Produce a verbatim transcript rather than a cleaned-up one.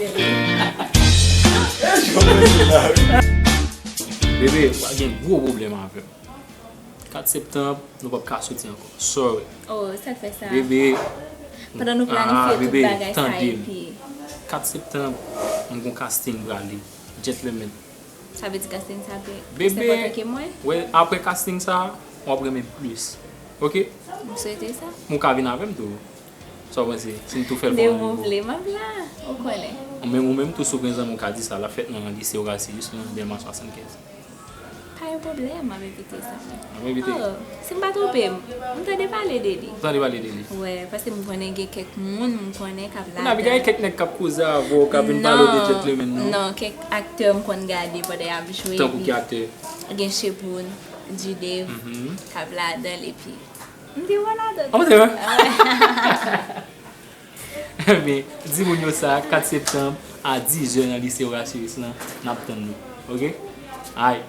Bebe, w ap gen gwo pwoblèm avè m. Kat septanm, nou p ap ka soti ankò. Sorry. Oh, sa k fè sa? Bebe, Pandan nou planifye tout bagay sa epi. Kat septanm, m gon casting prale. Gentleman. Sa vle di casting sa pi Bebe, enpòtan ke mwen? Wè, apre casting sa, w ap renmen plis. Ok? M swete sa. M ka vin avè m tou. Sa w panse? Si n tou fè l Depi fon ou vle, m ap la. Ou konnen. Ou menm, ou menm tou, si w gen zanmi w ka di sa, l ap fèt nan lise Orasiyis nan Dèlma swasannkenz. Pa yon pwoblèm, m ap envite sa. M ap envite. Oh, si m pa twonpe m, m tande pale de li. Ou tande pale de li? Wè, paske m konnen gen kèk moun m konnen k ap Ou navige gen ladan. Kèk nèg k ap koze avè w, k ap vin pale w de gentleman, non? Non, kèk aktè m konn gade pandan y ap jwe. Tankou ki aktè? Gen Chepoun, Judeve, Mhm. k ap ladan l epi. M te wè ladan. An mwen te wè. Ah wè. Ebyen, di moun yo sa, kat septanm a diz è nan lise Orasiyis lan, n ap tann nou. Ok? Ay.